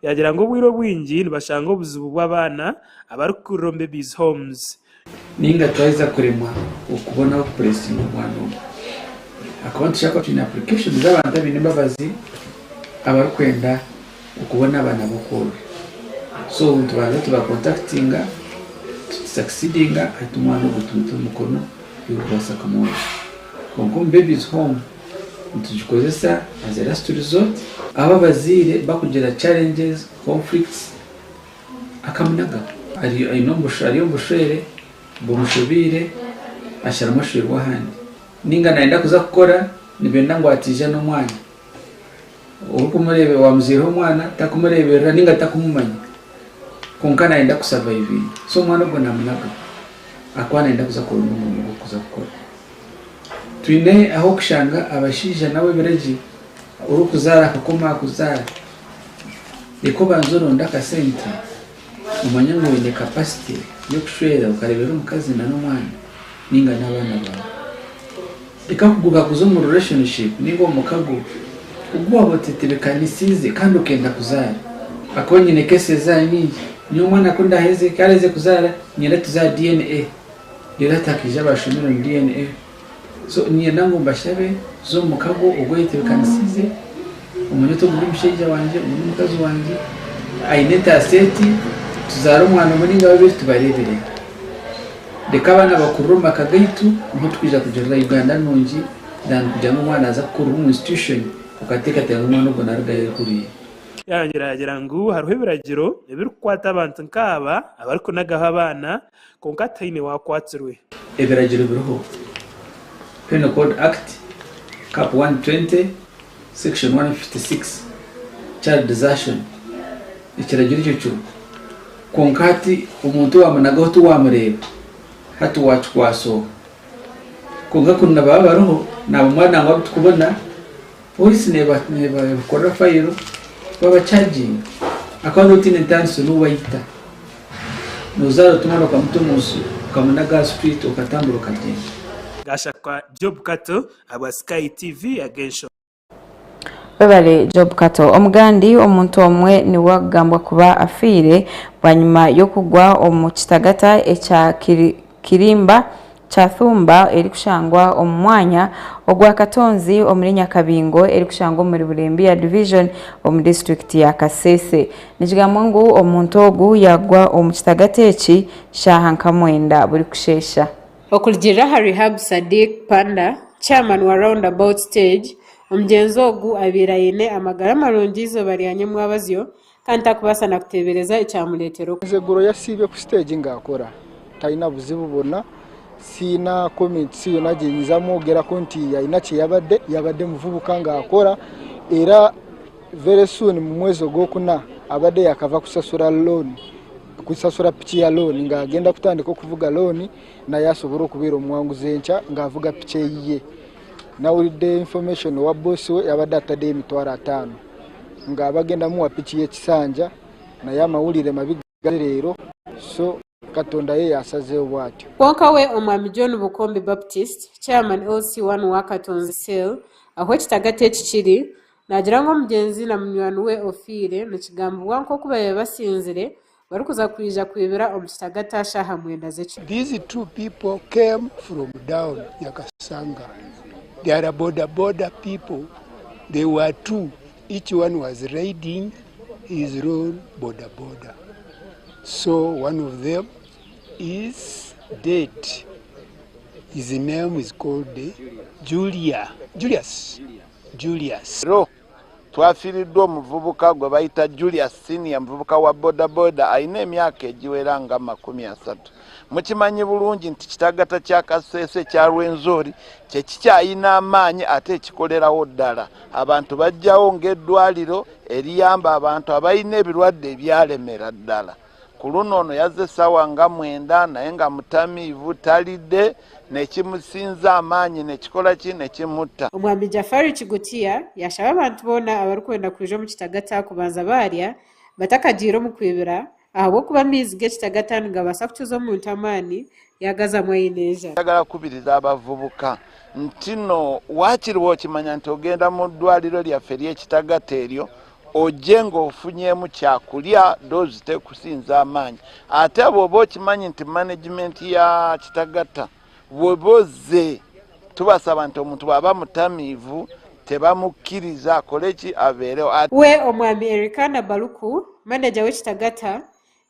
Yaagira ngu obwire obwingi nibashanga obuzibu bw'abaana abarikukurira omu babies homes. Ninga twaheza kuremwa okubona ahu kupuresinga omwana ogwo ahakuba nitushaba kuba twine applications z'abantu abaine embabazi abarikwenda okubona abaana b'okworora so nitubanza tubakontakitinga tusucceedinga hati omwana ogwo tumuta omu mikono y'orikubaasa kumworora kwonka omu babies home Nitugikozesa as a last resort ahu abazaire bakugira challenges, conflicts akamunaga ari aine ari omu bushwere bumushobeire asharamu ashwerwa ahandi ninga nayenda kuza kukora nibenda ngu atiija n'omwana orikumureeba wamuzaireho omwana takumureberera ninga takumumanya kwonka nayenda ku survivinga so omwana ogwo namunaga ahakuba nayenda kuza kuronda omurimo gw'okuza kukora. Twine ah'okushanga abashaija nabo ebiragye orikuzaara akakoma akuzaara. Reka obanze oronde akasente omanye ngu oine capacity y'okushwera okareebera omukazi na n'omwana ninga n'abaana baawe. Reka kuguruka kuza omu relationship ninga omu mukago ogu waaba otetebekanisiize kandi okenda kuzaara. Ahakuba nyine cases aha nyingi, nyowe omwana ku ndaheze ku araheze kuzaara niinyenda tuze aha DNA. Reero hati hakaija abashomire omu DNA. So niinyenda ngu mbashabe tuze omu mukago ogwetebeekanisiize, omanye oti ogu n'omushaija wangye, ogu n'omukazi wangye, aine entaasa eti, tuzaare omwana omwe nainga babiri tubareeberere. Reka abaana bakurire omu maka gaitu niho turikwija kugirira Uganda nungi than kugira ngu omwana naaza kukurira omu institution okateekateeka ngu omwana ogwo naarugayo kuriya. Yayongyera yaagira ngu hariho ebiragiro ebirikukwata abantu nk'aba abarikunagaho abaana kwonka tihaine waakwatsirwe. Ebiragiro biriho, Penal Code Act, Cap 120, Section 156, Child Desertion, ekiragiro ekyo kiriho. Kwonka hati omuntu owamunagaho tiwamureeba, hati wakikwasa oha? Kwonka kuri nibaba bariho, nabamwe nangwa abu turikubona, Pooriisi neebakorera fayiro babacaginga ahakuba nooba otaine ntaaniso n'ou waita. Noozaara oti omwana okamuta omu nsi okamunaga aha sitwiti okatambura okagyenda. Gashakwa Job Kato ahabwa Sky TV ag'enshonga. Webale Job Kato. Omugandi omuntu omwe niwe akugambwa kuba afiire bwanyima y'okugwa omu kitagata ekya Kirimba Kyathumba erikushangwa omu mwanya ogwa Katonzi omuri Nyakabingo erikushangwa omuri Bulembiya Division omu disiturikiti ya Kasese. Nikigambwa ngu omuntu ogu yagwa omu kitagata eki shaaha nka mwenda burikusheesha. Okurugiirira aha Rihab Sadiq Panda, Chairman wa Round About Stage, omugyenzi ogu abaire aine amagara marungi eizooba rya nyomwabazyo kandi takubaasa na kuteebereza ekyamureetera okufa. Nze eguro yasiibye ku siteegi nga akora talina buzibu bwona, siina comments yona gyenyinza mwogerako nti alina kyeyabadde, yabadde muvubuka nga akora era very soon mu mwezi ogwokuna abadde yakava kusasura loan, kusasura piki ya loan nga agenda kutandika okuvuga loan naye asobole okubeera omuwanguzi enkya nga avuga piki eyiye. Nawulidde information owa boss we yabadde ataddeyo emitwaro atano nga bagenda muwa piki yekisanja naye amawulire mabi leero so. Katonda ye yasazeewo bwatyo. Kwonka we Omwami John Bukombe Baptist, Chairman LC1 wa Katonzi Cell, ahu ekitagata eki kiri, naagira ngu omugyenzi na munywani we ofiire nikigambibwa nk'oku babaire basinzire barikuza kwija kwibira omu kitagata shaaha mwenda z'ekiro. These two people came from down Nyakasanga. They are boda boda people. They were two. Each one was riding his own boda boda. So one of them is dead. His name is called Julia. Julius. Julius. Leero twafiiriddwa omuvubuka gwe bayita Julius Senior, muvubuka wa bodaboda alina emyaka egiwera nga 30. Mukimanyi bulungi nti kitagata kya Kasese ekya Rwenzori kye kikyayina amaanyi ate ekikolerawo ddala. Abantu bajjawo ng'eddwaliro eriyamba abantu abalina ebirwadde ebyalemera ddala. Ku luno ono yazze essaawa nga 9 naye nga mutamiivu talidde nekimusinza amaanyi nekikola ki nekimutta. Omwami Jafari Kigutiya yaashaba abantu boona abarikwenda kwija omu kitagata kubanza baarya batakagiire omu kwibira ahabw'okuba amaizi g'ekitagata nigabaasa kukiza omuntu amaani yaagazamu aine enjara. Njagala kukubiriza abavubuka nti no waakiri bw'okimanya nti ogenda mu ddwaliro lyaffe ery'ekitagata eryo ojje ng'ofunyeemu kyakulya doozi tekusinza amaanyi ate bw'oba okimanyi nti management ya kitagata bw'oba ozze tubasaba nti omuntu bw'aba mutamiivu tebamukkiriza akole ki abeerewo. We Omwami Erikana Baluku, maneja w'ekitagata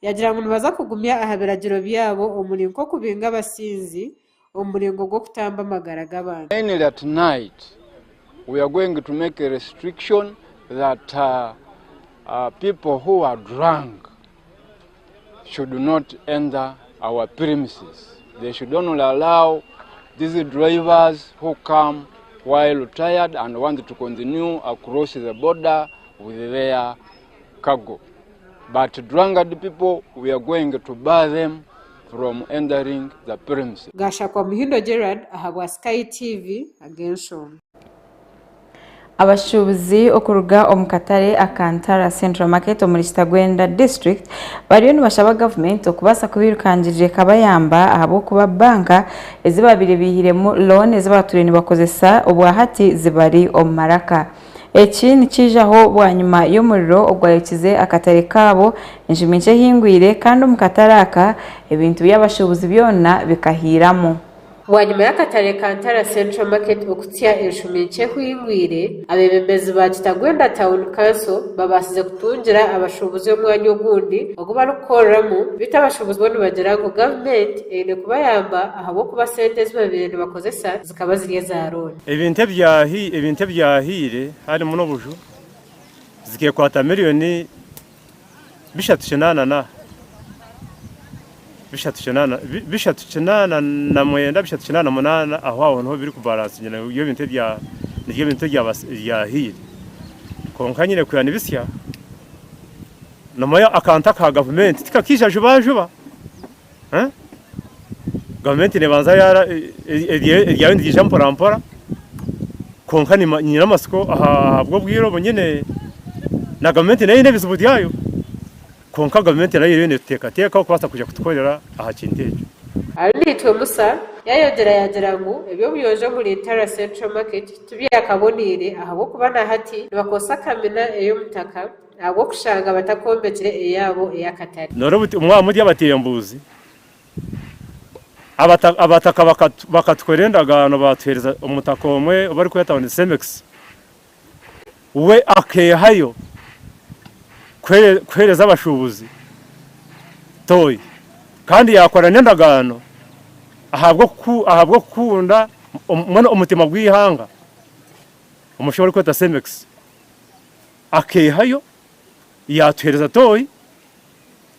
yaagira ngu nibaza kugumya aha biragiro byabo omuri nk'okubinga abasinzi omu muringo gw'okutamba amagara g'abantu. Mainly at night, we are going to make a restriction that people who are drunk should not enter our premises. They should only allow these drivers who come while tired and want to continue across the border with their cargo. But drunkard people, we are going to bar them from entering the premises. Gashakwa Muhindo Gerard ahabwa Sky TV ag'enshonga. Abashuubuzi okuruga omu katare aka Ntara Central Market omuri Kitagwenda District bariyo nibashaba gavumenti okubaasa kubirukangirira ekabayamba ahabw'okuba banka ezi babaire baihiremu loan ezi baatwire nibakozesa obwahati zibari omu maraka. Eki nikiijaho bwanyima y'omuriro ogwayokize akatare kaabo enjumi nkye ehingwire kandi omu katare aka ebintu by'abashuubuzi byona bikahiiramu. Bwanyima y'akatare ka Ntara Central Market okutsya enshumi nkye ehingwire, abeebembezi ba Kitagwenda Town Council babaasize kutungira abashuubuzi omwanya ogundi ogu barikukoreramu beitu abashuubuzi bo nibagira ngu gavumenti eine kubayamba ahabw'okuba sente ezi babaire nibakozesa zikaba ziri eza looni. Ebintu ebyahi ebintu ebyahiire harimu n'obuju zikekwata miriyoni 380 na 380 389 388 aho aho niho birikubalansingira nibyo bintu ebya nibyo bintu ebyahiire kwonka nyine kwiha nibisya nomanya akantu aka gavumenti tikakiija jubajuba. Gavumenti nebanza eryayo niriija mpora mpora kwonka nyine amatsiko ahabw'obwire obu nyine na gavumenti nayo eine ebizibu byayo kwonka gavumenti nayo eriyo netuteekateekaho kubaasa kwija kutukorera aha kintu ekyo. Arinaitwe Musa yayongyera yagira ngu eby'obuyonjo omuri Ntara Central Market tibyakaboneire ahabw'okuba na hati nibakozesa kamina ey'omutaka ahabw'okushanga batakombekire eyaabo ey'akatare. Noreeba oti mwaba muri abatembuuzi, abataka bakatukorera endagaano baatuheereza omutaka omwe ou barikweta ngu ni Semix, we akeehayo kuheereza abashuubuzi tooyi kandi yaakora n'endagaano ahabw'okukunda mbwenu omutima gw'eihanga, omushaija ou barikweta Semix. Akeehayo yaatuheereza tooyi,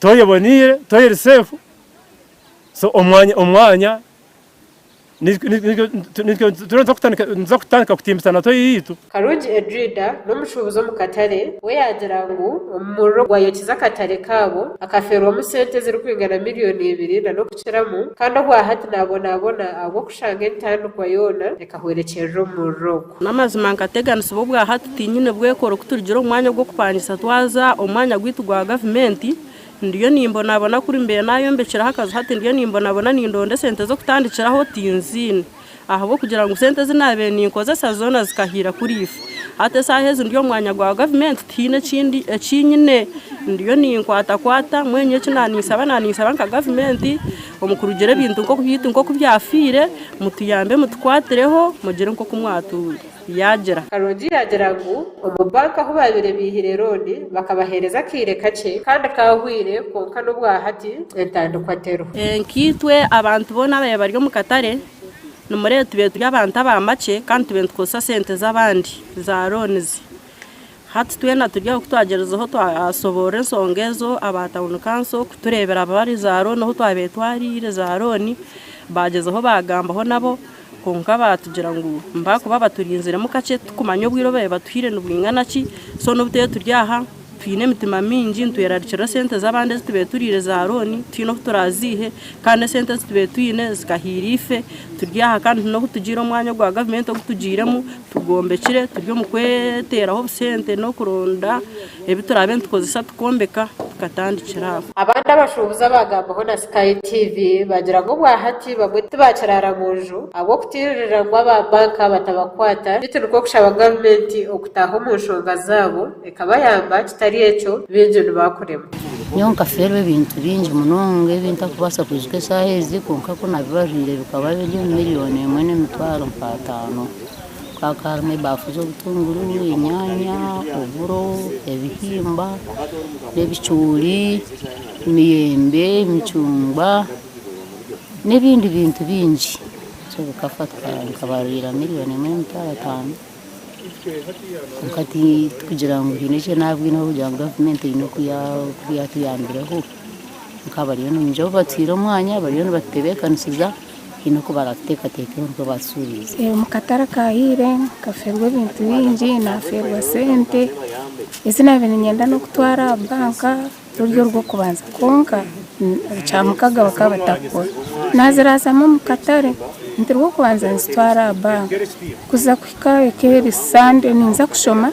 tooyi eboneire, tooyi eri seefu, so omwanya omwanya nitwe nituza kutandika kutimbisa na tooyi yaitu. Karungi Edrida n'omushuubuzi omu katare, we yaagira ngu omuriro gwayokize akatare kaabo akafeerwamu sente ezirikwingana miriyoni ibiri nan'okukiramu kandi obwahati naabonabona ahabw'okushanga entandikwa yoona ekahwerekyerera omu muriro ogwo. N'amazima nkateganisibwa obwa hati tinyine bwekoro ku turigira omu mwanya ogw'okupangisa twaza omu mwanya gwaitu gwa gavumenti. Ndiyo nimbonabona kuri mbaire nayombekireho akaju hati ndiyo nimbonabona nindonda esente z'okutandikiraho tinziine ahabw'okugira ngu sente ezi nabaire ninkozesa zoona zikahiira kuri ife. Hati esaaha ezi ndi omu mwanya gwa gavumenti tihaine ekindi eki nyine ndiyo ninkwatakwata mbwenu nyowe eki naaninsaba naaninsaba nka gavumenti omu kurugira ebintu nk'oku byaitu nk'oku byafiire mutuyambe mutukwatireho mugire nk'oku mwatu. Yaagira. Karungi yaagira ngu omu banka ahu baabaire baihire looni bakabaheereza akaire kakye kandi kaahweire kwonka n'obwahati entandikwa teriho. Nkaitwe abantu boona ababaire bari omu katare nimureeba tubaire turi abantu aba makye kandi tubaire nitukozesa sente z'abandi za loonizi. Hati twena turi aho ku twagyerezeho twasoboorora ensonga ezo aba tawuni kanso kutureebera abari za looni ahu twabaire twariire za looni baagyezaho baagambaho nabo kwonka baatugira ngu baakuba baturinziremu kakye turikumanya obwire obu baabaire batuhaire nibwingana ki so n'obu turiyo turi aha twine emitima mingi nitwerarikirira esente z'abandi ezi tubaire turiire za looni tihaine obu turaaziihe Kandi esente ezi tubaire twine zikahiira ife, turi aha kandi n'obu tugiire omwanya ogwa gavumenti ogu tugiiremu tugombekire turi omu kweteeraho obusente n'okuronda ebi turaabe nitukozesa tukombeka tukatandikira aho. Abandi abashuubuzi abaagambaho na Sky TV baagira ngu obwahati bamwe tibakiraara mu nju ahabw'okutiinirira ngu aba banka batabakwata beitu nikwo kushaba gavumenti okutaaha omu nshonga zaabo ekabayamba kitari ekyo baingi nibakuremwa. Nyowe nkafeerwa ebintu bingi munonga ebi ntakubaasa kwijuka eshaaha ezi kwonka ku nabibariire bikaba biri omu miriyoni emwe n'emitwaro nk'ataano. Hakaba harimu ebaafu z'obutunguru, enyaanya, oburo, ebihimba, n'ebicoori, emiyembe, emicungwa n'ebindi bintu bingi. So bikafa nkabariira miriyoni emwe n'emitwaro ataano. Kwonka tikugira ngu haine eki naabwineho kugira ngu gavumenti eine oku yaatuyambireho, nka bariyo nibaija obu batuhaire omwanya bariyo nibatutebeekanisiza haine oku baraatuteekateekeho nikwo baatusuubiize. Omu katare akahiire nkafeerwa ebintu bingi, naafeerwa sente ezi naabaire niinyenda n'okutwara aha banka ruri orw'okubanza kwonka Kyamukaga bakaba batakukora. Naaziraazamu omu katare nti orw'okubanza nzitware aha banka kuza kuhika eka eri Sande ninza kushoma,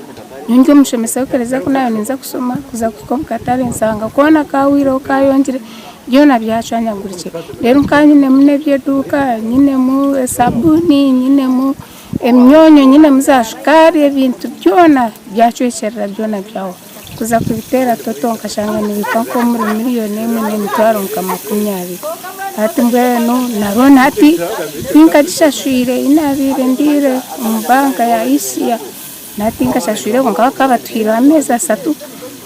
nyowe ndi omushomesa w'ekereziya ku naaba ninza kushoma kuza kuhika omu katare nshanga koona kaahwireho kaayongire byona byacwanyagurikire. Reero nkaba nyinemu n'eby'eduuka, nyinemu esabuuni, nyinemu emyonyo, nyinemu za shukaari ebintu byona byacwekyerera byona byahwaho. Kuza kubiteera toto nkashanga nibihika nk'omuri miriyoni emwe n'emitwaro nka 20. Hati mbwenu na looni hati tinkagishashwire ei naabaire ndiire omu banka ya Asia na hati tinkashashwire kwonka bakaba batuhaireho ameezi ashatu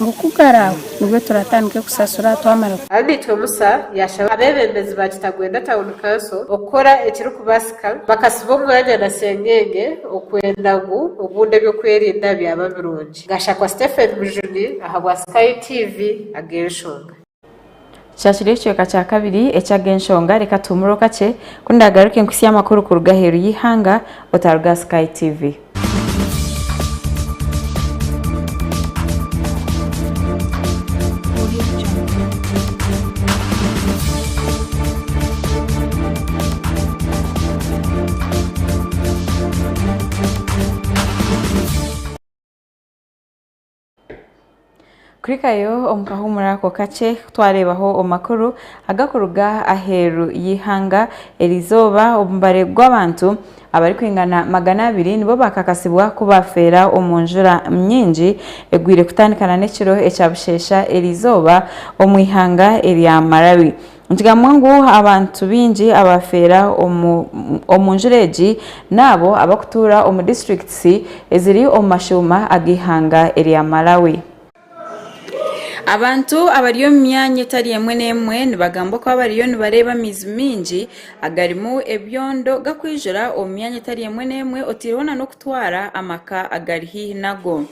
ngu ku garaahwe nibwo turatandike kushashura twamara. Anitwe Musa yashaba abeebembezi ba Kitagwenda Town Council okukora ekirikubaasika bakasiba omwanya na sengenge okwenda ngu obundi eby'okwerinda byaba birungi. Gashakwa Stephen Mujuni ahabwa Sky TV ag'enshonga. Kyakiri ekicweka kyakabiri eky'ag'enshonga reka tuhumureho kakye ku ndagaruke nkuhitsye amakuru kuruga aheeru y'eihanga otaruga aha Sky TV. Kuhikayo omu kahuumuro ako kakye twareebaho omu makuru agakuruga aheeru y'eihanga eriizooba omubare gw'abantu abarikwingana 200 nibo baakakasibwa ku baafeera omu njura nyingi egwire kutandikana n'ekiro ekya busheesha eriizooba omu ihanga erya Malawi. Nikigambwa ngu abantu baingi abafeera omu njura egi n'abo abarikutuura omu disiturikiti eziri omu mashuuma ag'eihanga erya Malawi. Abantu abari omu myanya etari emwe n'emwe nibagambwa kuba bariyo nibareeba amaizi maingi agarimu ebyondo garikwijura omu myanya etari emwe n'emwe oteireho n'okutwara amaka agari haihi nago.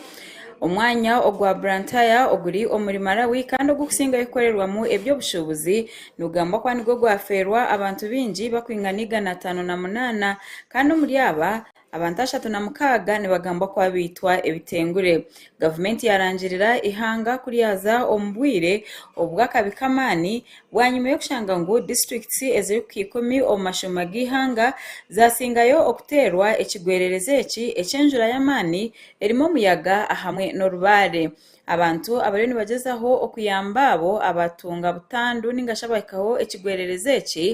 Omwanya ogwa Blantyre oguri omuri Malawi kandi ogurikusingayo kukorerwamu eby'obushuubuzi nigugambwa kuba nigwo gwafeerwa abantu baingi barikwingana 508 kandi omuri aba, abantu 36 nibagambwa kuba baitwa ebitengure. Gavumenti yarangirira eihanga ku ryaza omu bwire obw'akabi k'amaani Bwanyima y'okushanga ngu disiturikiti ezirikuhika ikumi omu mashuuma g'eihanga zasingayo okuteerwa ekigwererezi eki eky'enjura y'amaani erimu omuyaga ahamwe n'orubaare. Abantu abariyo nibagyezaho okuyamba abo abatunga butandu ningashi abahikaho ekigwererezi eki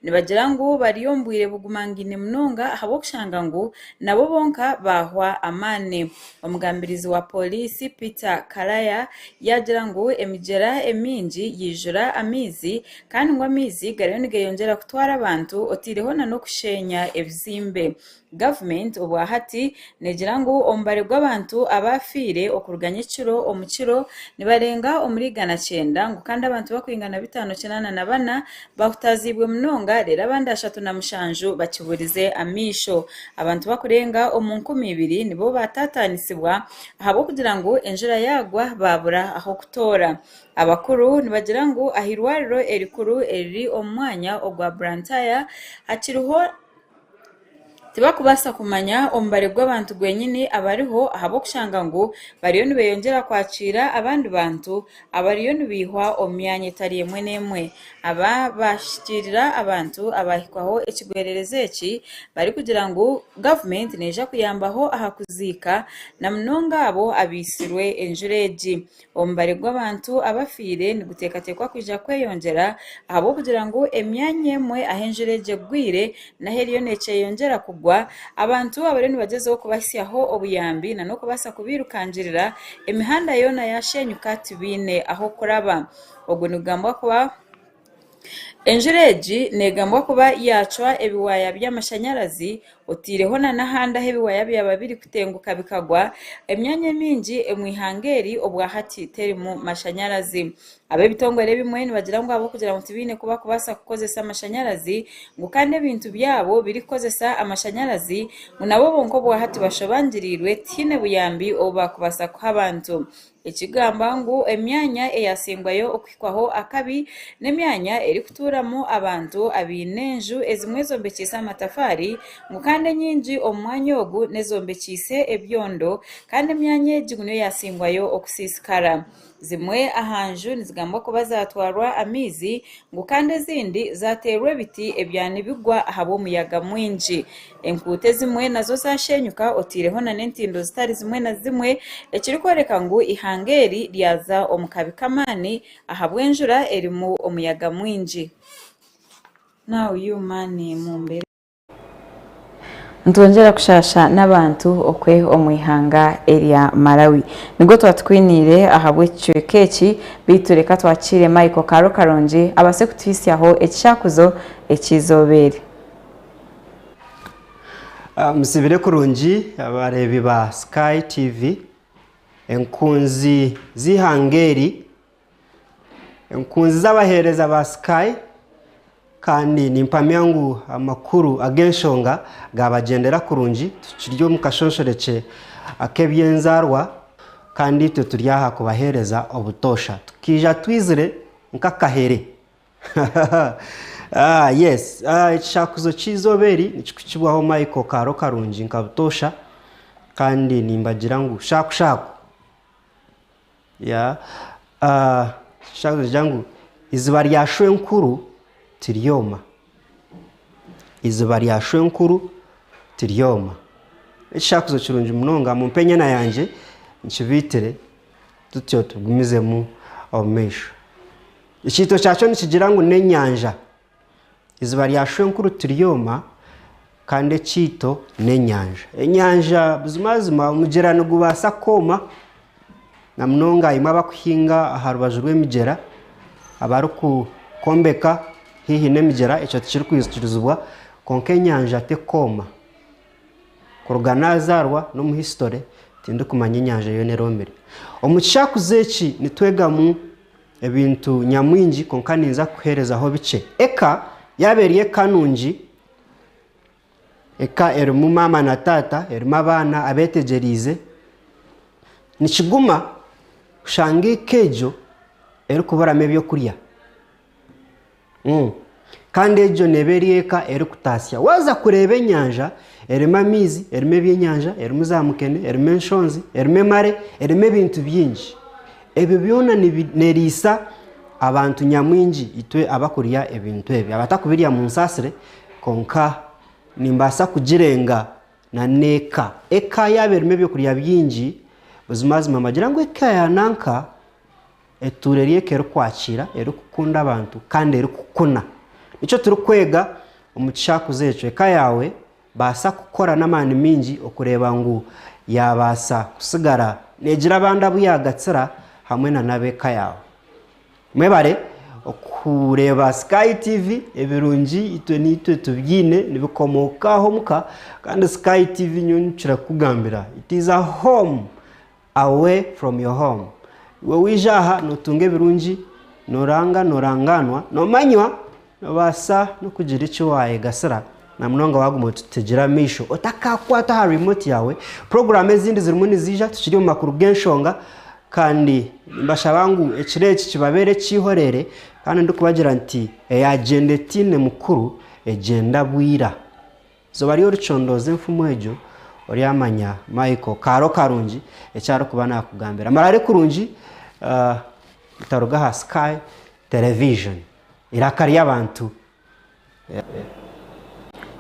nibagira ngu bari omu bwire bugumangaine munonga ahabw'okushanga ngu nabo bonka baahwa amaani. Omugambirizi wa Pooriisi Peter Kalaya yaagira ngu emigyera emingi yaijura amaizi kandi ngu amaizi gariyo nigeyongyera kutwara abantu oteireho n'okusheenya ebizimbe. Gavumenti obwahati negira ngu omubare gw'abantu abaafiire okuruga nyekiro omu kiro nibarenga omuri 190 ngu kandi abantu bakwingana 584 bahutaziibwe munonga reero abandi 37 bakiburize amaisho. Abantu bakurenga omu 2000 nibo baataataanisibwa ahabw'okugira ngu enjura yaagwa baabura ah'okutoora. Abakuru nibagira ngu ah'eirwariro erikuru eriri omu mwanya ogwa Blantyre hakiriho Tibakubaasa kumanya omubare gw'abantu gwenyini abariho ahabw'okushanga ngu bariyo nibeyongyera kwakiira abandi bantu abariyo nibaihwa omu myanya etari emwe n'emwe. Aba baashikiirira abantu abaahikwaho ekigwererezi eki barikugira ngu gavumenti neija kuyambaho aha kuziika na munonga abo abaitsirwe enjura egi. Omubare gw'abantu abafiire niguteekateekwa kwija kweyongyera ahabw'okugira ngu emyanya emwe ahu enjura egi egwire n'ahu eriyo neekyeyongyera kugwa, abantu abariyo nibagyezaho kubahitsyaho obuyambi n'okubaasa kubairukangirira, emihanda yoona yaashenyuka tibaine ah'okuraba. Ogu nigugambwa kuba. Enjura egi negambwa kuba yacwa ebiwaaya by'amashanyarazi oteireho na n'ahandi ahu ebiwaaya byaba birikutenguka bikagwa, emyanya emingi omu ihanga eri obwahati terimu mashanyarazi. Ab'ebitongore ebimwe nibagira ngu ahabw'okugira ngu tibaine ku barikubaasa kukozesa amashanyarazi ngu kandi ebintu byabo birikukozesa amashanyarazi ngu nabo bonka obwahati bashobangiriirwe tihaine buyambi obu baakubaasa kuha abantu. Ekigamba ngu emyanya eyasingwayo okuhikwaho akabi n'emyanya erikutuuramu abantu abaine enju ezimwe ezombekyeise amatafaari ngu kandi enyingi omu mwanya ogu n'ezombekyeise ebyondo kandi emyanya egi ngu niyo yasingwayo okusiisikara. Zimwe aha nju nizigambwa kuba zatwarwa amaizi ngu kandi ezindi zateerwa ebiti ebyanibigwa ahabw'omuyaga mwingi. Enkuuto ezimwe nazo zashenyuka oteireho na n'entindo zitari zimwe na zimwe ekirikworeka ngu eihanga eri ryaza omu kabi k'amaani ahabw'enjura erimu omuyaga mwingi. Now you money mumbere. Nitwongyera kushaasha n'abantu okwe omu ihanga erya Malawi. Nigwo twatukwiniire ahabw'ekicweka eki, beitu reka twakiire Michael Kaaro Karungi abaase kutuhitsyaho ekishakuzo eky'eizooba eri. Musibire kurungi abareebi ba Sky TV, enkunzi z'eihanga eri, enkunzi z'abaheereza ba Sky kandi nimpamya ngu amakuru ag'enshonga gaabagyendera kurungi. Tukiri omu kashonshorekye ak'eby'enzaarwa kandi itwe turi aha kubaheereza obutoosha. Tukaija twizire nk'akahere. Ah, yes. Ah, ekishakuzo ky'eizooba eri nikikukibwaho Michael Kaaro Karungi nka butoosha kandi nimbagira ngu shaaku shaaku. Yeah. Ah, ekishakuzo nikigira ngu eiziba rya shwenkuru tiryoma. Eiziba rya shwenkuru tiryoma. Ekishakuzo kirungi munonga mumpe enyana yangye nkibiitire tutyo tugumizemu omu maisho. Ekiito kyakyo nikigira ngu n'enyanja. Eiziba rya Shwenkuru tiryoma kandi ekiito n'enyanja. Enyanja buzimazima omugyera nigubaasa kwoma na munonga imwe abarikuhinga aha rubaju rw'emigyera, abarikwombeka haihi n'emigyera ekyo tikirikwikirizibwa kwonka enyanja tekwoma. Kuruga naazaarwa n'omu history tindikumanya enyanja yoona eromire. Omu kishakuzo eki nitwegamu ebintu nyamwingi kwonka ninza kukuheerezaho bikye. Eka yaaba eri eka nungi, eka erimu maama na taata, erimu abaana abeetegyereize, nikiguma kushanga eka egyo erikuburamu ebyokurya. Kandi egyo neeba eri eka erikutaasya. Waaza kureeba enyanja, erimu amaizi, erimu ebyenyanja, erimu zaamukene, erimu enshonzi, erimu emare, erimu ebintu bingi. Ebyo byona neeriisa abantu nyamwingi itwe abakurya ebintu ebi. Abatakubirya munsaasire kwonka nimbaasa kugirenga n'eka. Eka yaaba erimu ebyokurya bingi, Buzimazima nibagira ngu eka ya nanka etuura eri eka erikwakiira, erikukunda abantu kandi erikukuna. Nikyo turikwega omu kishakuzo ekyo. Eka yaawe baasa kukora n'amaani maingi okureeba ngu yaabaasa kusigara neegira abandi abu yaagatsira hamwe na n'ab'eka yaawe. Mwebare okureeba Sky TV, ebirungi itwe naitwe tubyine nibikomooka aha omuka kandi Sky TV nyowe nikira kukugambira it is a home away from your home. Iwe waija aha nootunga ebirungi, nooranga, noorangaanwa, noomanywa, noobaasa n'okugira eki waayegasira na munonga waaguma otutegire amaisho otakaakwata aha remote yaawe. Puroguraamu ezindi zirimu niziija tukiri omu makuru g'enshonga kandi nimbashaba ngu ekiro eki kibabeere eky'eihoreere kandi ndikubagira nti eyaagyenda etaine mukuru egyenda bwira. Eizooba ry'oricondooza enfumu egyo, oryamanya Michael Kaaro Karungi eki arikuba naakugambira. Muraare kurungi, mutaruga aha Sky Television. Eiraka ry'abantu.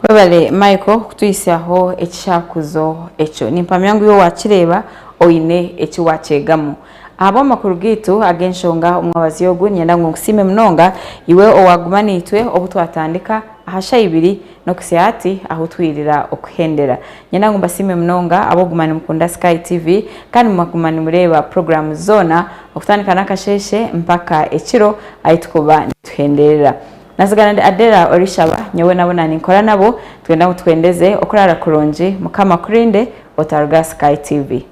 Webale Michael kutuhitsyaho ekishakuzo ekyo. Nimpamya ngu iwe wakireeba oine eki wakyegamu. Ahabw'amakuru gaitu ag'enshonga omwabazyo ogu niinyenda ngu nkusiime munonga iwe owaaguma naitwe obu twatandika aha shaaha ibiri n'okuhitsya hati ahu twirira okuhendera. Niinyenda ngu mbasiime munonga ab'okuguma nimukunda Sky TV kandi mwaguma nimureeba puroguraamu zoona okutandika n'akasheeshe mpaka ekiro ahu turikuba nituhenderera. Nazigana ndi Adela Orishaba, nyowe nabo naaninkora nabo, twenda ngu twendeze okuraara kurungi, Mukama akurinde, otaruga aha Sky TV.